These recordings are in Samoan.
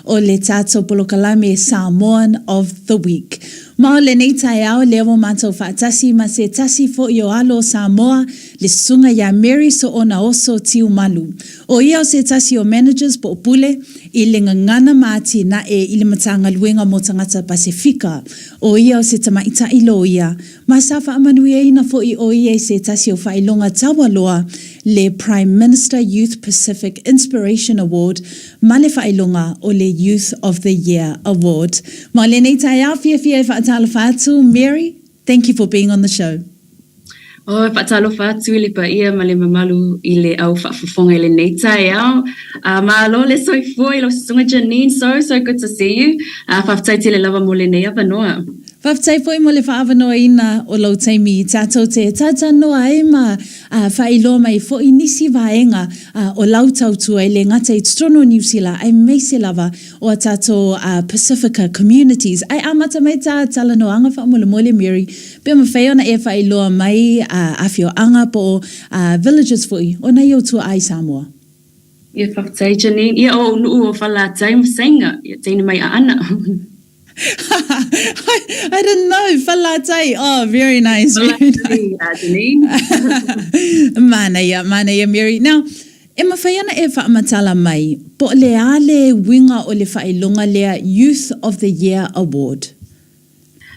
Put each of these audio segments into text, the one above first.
o le tatou polokalame Samoan of the Week. Ma o lenei taeao lea ua matou faatasi ma se tasi foi o alo o Samoa, le susuga ia Mary Soona Oso Tiumalu. O ia o se tasi o managers po o pule i le gagana ma atinae i le Matagaluega mo Tagata Pasefika. O ia o se tamaitai loia, ma sa faamanuiaina foi o ia i se tasi o faailoga taualoa, le Prime Minister Youth Pacific Inspiration Award ma le faailoga o le Youth of the Year Award. Ma o lenei taeao fiafia e faatalofa atu, Mary, thank you for being on the show. Oh, e faatalofa atu i le paia ma le mamalu i le au faafofoga i lenei taeao. Malo le soifua i lau susuga Janine, so, so good to see you. Faafetai tele lava mo lenei avanoa. Faafetai foi mo le faaavanoaina o lou taimi tatou te talatalanoa ai ma faailoa mai foi nisi vaega o lau tautua e le gata i totonu o Niu Sila aemaise lava o a tatou Pasifika communities. Ae amata mai ta talanoaga faamolemole Mary, pe mafai ona e faailoa mai afioaga po o villages foi o nai ou tuaa i Samoa. Ia faafetai Janine. Ia o ou nuu o Falelatai ma Saina, ia teine mai Aana. I didn't know. Falelatai. Oh, very nice. Very nice. Janine. Manaia, manaia, Mary. Now, e mafai ana e faamatala mai, po o le a le uiga o le faailoga lea Youth of the Year Award?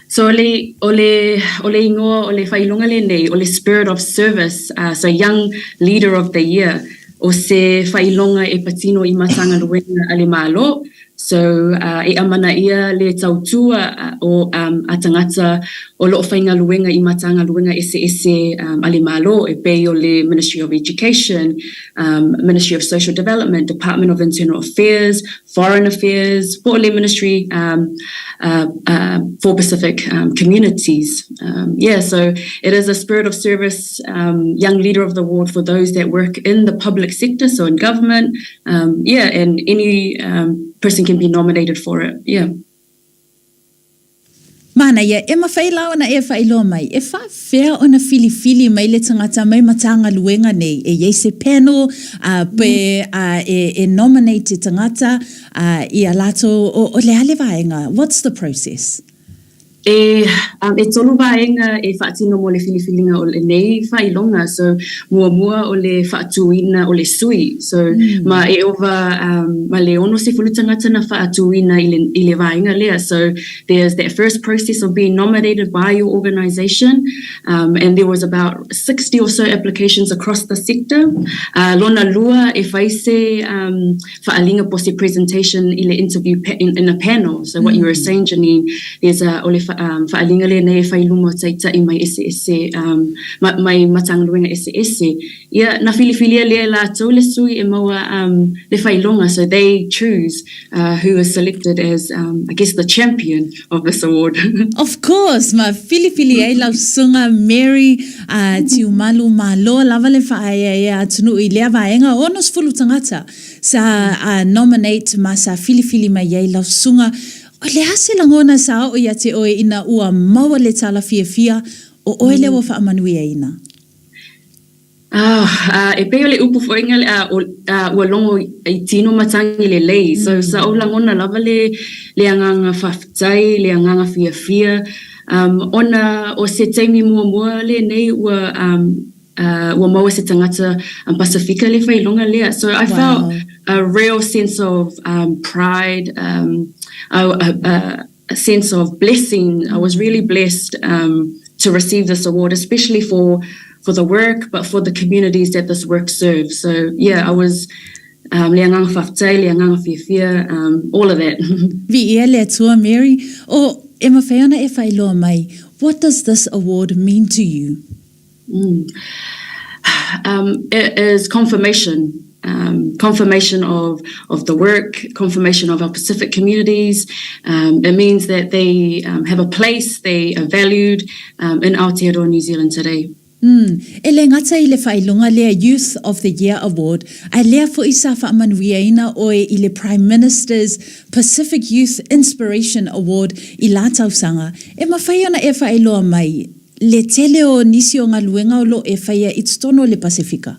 So, o le, o le, o le igoa o le faailoga lenei, o le Spirit of Service, so Young Leader of the Year, o se faailoga e patino i Matagaluega a le Malo, So, e amanaia le tautua o a tagata o lo o faigaluega i Matagaluega eseese a le Malo e pei o le Ministry of Education, Ministry of Social Development, Department of Internal Affairs, Foreign Affairs, po o le Ministry for Pacific Communities. Yeah, so it is a spirit of service, Young Leader of the Award for those that work in the public sector, so in government, Um, yeah, and any um, person can be nominated for it. Yeah. Manaia, e mawhai la ona e whailoa mai, e whawhea ona filifili mai le tangata mai matagaluega nei, e iai se panel, pe e, e nominate te tangata, i a latou, o, o le a le vaega, what's the process? E, um, e tolu vaega e faatino mo le filifiliga o lenei faailoga. So, muamua o le faatuina o le sui. So, mm. ma e ova um, ma le 60 tagata na faatuina i le, i le vaega lea. So, there's that first process of being nominated by your organisation. Um, and there was about 60 or so applications across the sector. Lona lua e fai se um, faaaliga po se presentation i le interview in a panel. So what you were saying, Janine, there's a, o le faaaliga lenei e fai i luma o taitai mai eseese, um, mai Matagaluega eseese. Ia, na filifilia lea e latou le sui e maua um, le faailoga. So they choose who is selected as, um, I guess, the champion of this award. Of course, ma filifili ai lau susuga Mary a Tiumalu malo lava le faaeaea atunuu i lea vaega 60 tagata sa nominate ma sa filifili mai ai lau susuga. O le a se lagona sa oo ia te oe ina ua maua le tala fiafia o oe lea ua faamanuiaina? Ah, e pei o le upu foi nga o, ua logo i tino matagi lelei. So sa ou lagona lava le, le agaga faafetai, le agaga fiafia, um, ona o se taimi muamua lenei ua, um, ua maua se tagata Pasifika le faailoga lea. So I felt a real sense of um, pride, um, a, a, a sense of blessing. I was really blessed um, to receive this award, especially for for the work, but for the communities that this work serves. So yeah, I was um, le agaga faafetai, le agaga fiafia, um, all of that. Viia le Atua, Mary. O, e mawhai ana e whailoa mai, what does this award mean to you? Mm. It is confirmation. Um, confirmation of, of the work, confirmation of our Pacific communities. Um, it means that they um, have a place, they are valued um, in Aotearoa New Zealand today. Mm. E le gata i le faailoga lea Youth of the Year Award, ae lea foi sa faamanuiaina oe i le Prime Minister's Pacific Youth Inspiration Award i la tausaga. E mafai ona e faailoa mai le tele o nisi o galuega o lo o e faia i totonu o le Pasefika.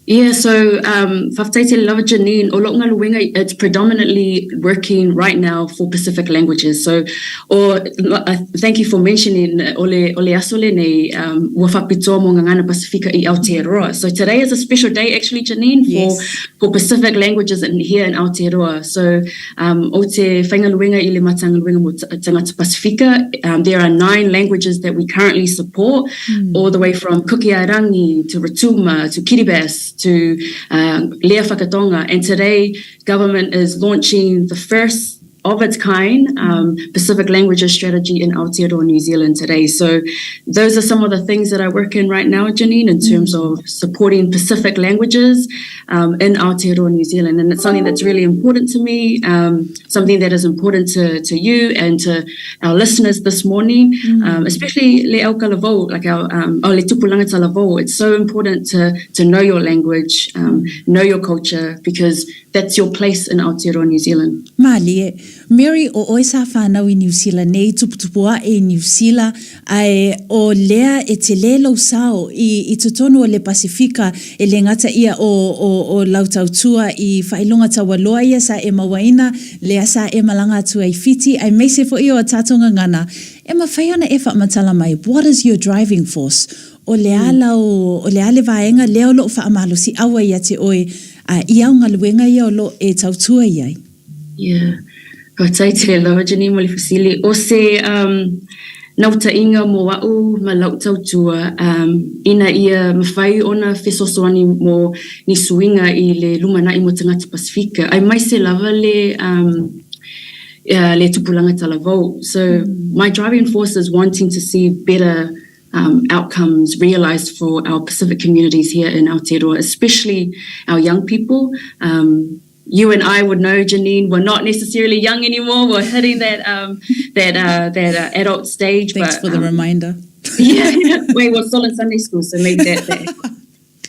Yeah, so um, faafetai tele lava Janine, o lo'u galuega it's predominantly working right now for Pacific languages. So o uh, thank you for mentioning o le, o le aso lenei um, ua faapitoa mo Gagana Pasifika i Aotearoa. So today is a special day actually Janine for, yes. for Pacific languages in, here in Aotearoa. So um, o te whaingaluega i le Matagaluega mo Tagata Pasifika, um, there are nine languages that we currently support, mm. all the way from Kuki-Arangi to Rotuma to Kiribati to uh, Lea Whakatonga. And today, government is launching the first of its kind um, Pacific Languages Strategy in Aotearoa, New Zealand today. So those are some of the things that I work in right now, Janine, in terms mm. of supporting Pacific languages um, in Aotearoa, New Zealand. And it's something that's really important to me, um, something that is important to, to you and to our listeners this morning, mm. um, especially le aukalavou, like our, um, oh, le tupulanga talavou. It's so important to, to know your language, um, know your culture, because that's your place in Aotearoa, New Zealand. Malie, Mary, o oe sa whanau i New Zealand nei, tuputupu ae i New Zealand, ae o lea e tele lou sao i, i totonu o le Pasifika, e le gata ia o, o, o lau tautua i faailoga taualoa ia sa e mauaina, lea sa e malaga atu ai Fiti, aemaise foi o a tatou gagana, e mafai ona e faamatala mai, what is your driving force? O le a lau, o le a le vaega lea o loo faamalosiau ai ia te oe, a i au galuega ia o loo e tautua i ai? Yeah. Faafetai tele lava Janine mo le fesili. O se um, nautāiga mo a'u ma la'u tautua um, ina ia mafai ona fesoasoani mo ni suiga i le lumana'i mo tagata Pasifika, aemaise lava le um, uh, le tupulaga talavou. So mm. my driving force is wanting to see better um, outcomes realised for our Pacific communities here in Aotearoa, especially our young people. Um, you and I would know, Janine, we're not necessarily young anymore. We're hitting that um, that uh, that uh, adult stage. Thanks but, for the um, reminder. yeah, yeah. Wait, we're still in Sunday school, so maybe that. that.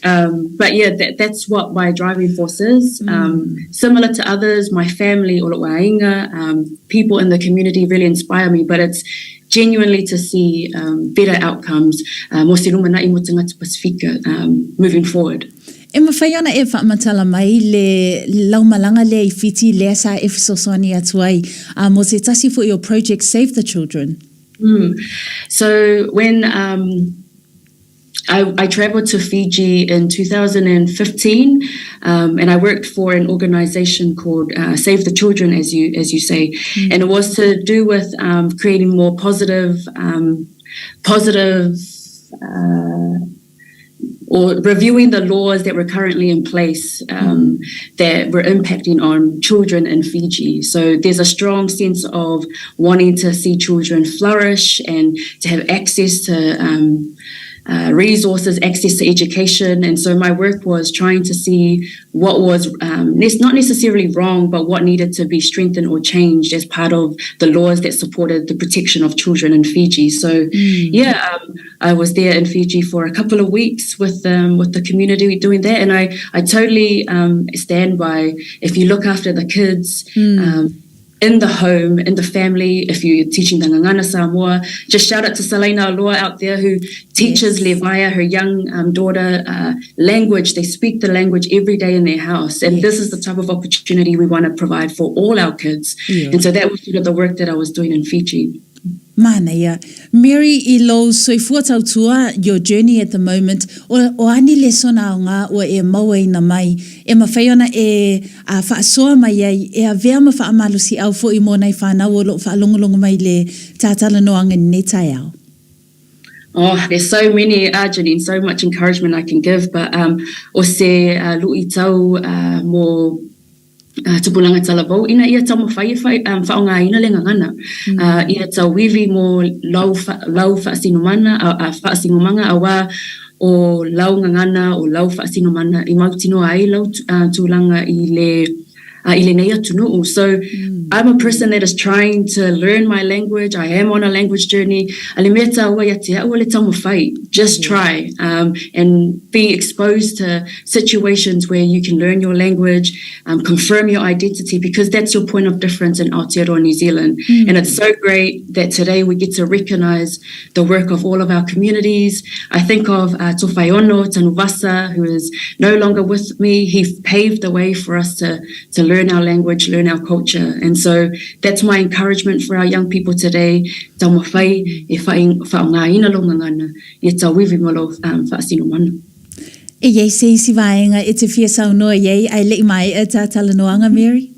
Um, but yeah, that, that's what my driving force is. Mm. Um, similar to others, my family, o lo'u aiga, um, people in the community really inspire me, but it's genuinely to see um, better outcomes uh, mo se lumana'i mo tagata Pasifika um, moving forward. E mafai ona e faamatala mai le laumalaga lea i Fiti lea sa e fesoasoani atu ai a mo se tasi foi o Project Save the Children. Mm. So when um, I, I traveled to Fiji in 2015, um, and I worked for an organization called uh, Save the Children, as you as you say, mm. and it was to do with um, creating more positive, um, positive. Uh, or reviewing the laws that were currently in place um, that were impacting on children in Fiji. So there's a strong sense of wanting to see children flourish and to have access to um, uh, resources, access to education. And so my work was trying to see what was um, not necessarily wrong, but what needed to be strengthened or changed as part of the laws that supported the protection of children in Fiji. So, mm. yeah, um, I was there in Fiji for a couple of weeks with um, with the community doing that, and I I totally um, stand by if you look after the kids. Mm. Um, in the home, in the family, if you're teaching the Gagana Samoa, just shout out to Selena Aloa out there who teaches yes. Levaya, her young um, daughter, uh, language. They speak the language every day in their house. And yes. this is the type of opportunity we want to provide for all our kids. Yeah. And so that was sort of the work that I was doing in Fiji. Manaia. Mary, i lou soifua tautua, your journey at the moment, o, o a ni lesona aoga ua e mauaina mai, e mafai ona e a faasoa mai ai, e avea ma faamalosiau foi mo nai whanau o loo faalogologo mai i le tātalanoaga i lenei taeao. Oh, there's so many, uh, Janine, so much encouragement I can give, but um, o se uh, luitau uh, mo uh, tupulaga talavou ina ia taumafai e whai, um, faaaogaina le gagana. Mm. Uh, ia tauivi mo lau, fa, lau faasinomana, a, a faasinomaga auā o lau gagana, o lau faasinomana i mautinoa ai lau uh, tulaga i le i lenei atunuu. So I'm a person that is trying to learn my language, I am on a language journey, a le mea tāua ia te au o le taumawhai, just try and be exposed to situations where you can learn your language, confirm your identity because that's your point of difference in Aotearoa New Zealand. And it's so great that today we get to recognise the work of all of our communities. I think of uh, Tofaiono Tanuvasa, who is no longer with me. He paved the way for us to, to learn our language, learn our culture. And so that's my encouragement for our young people today. Taumawhai e whaongāina lo ngangana, i e tauiwi mo lo um, whaasino E iai se isi vaega e te fia saunoa i ai, ae leʻi maeʻa tā talanoaga, Mary?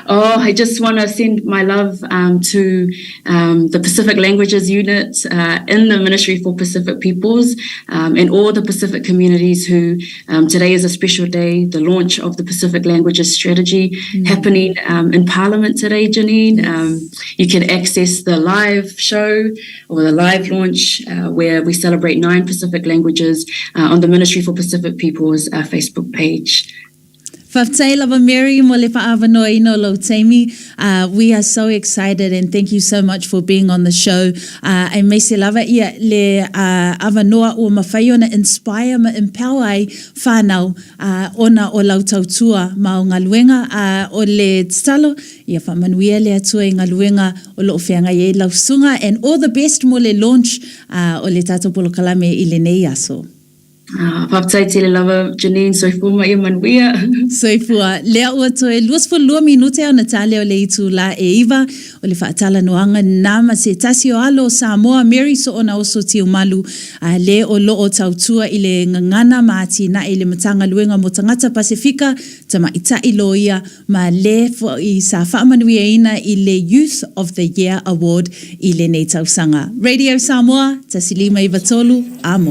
Oh, I just want to send my love um, to um, the Pacific Languages Unit uh, in the Ministry for Pacific Peoples um, and all the Pacific communities who um, today is a special day, the launch of the Pacific Languages Strategy mm. happening um, in Parliament today, Janine. Yes. Um, you can access the live show or the live launch uh, where we celebrate nine Pacific languages uh, on the Ministry for Pacific Peoples uh, Facebook page. Faafetai lava Mary mo le fa'avanoaina o lou taimi. Uh, we are so excited and thank you so much for being on the show. Uh, aemaise lava ia le uh, avanoa ua mawhai ona inspire ma empower ai whanau uh, ona o lau tautua ma o galuega uh, o le tatalo ia whaamanuia le Atua i galuega o loo feagai ai lau susuga and all the best mo le launch uh, o le tatou polokalame i lenei aso. Ah, faafetai tele lava Janine, soifua ma ia manuia. Soifua. Lea ua toe 22 minute ona tale o le itulā e iva o le faatalanoaga na ma se tasi o alo o Samoa, Mary Soonauso Tiumalu, a le o loo tautua i le gagana ma atinae i le Matagaluega mo Tagata Pasefika, Tamaitai Loia ma le foʻi sa faamanuiaina i le Youth of the Year Award i lenei tausaga. Radio Samoa, 1593, amo.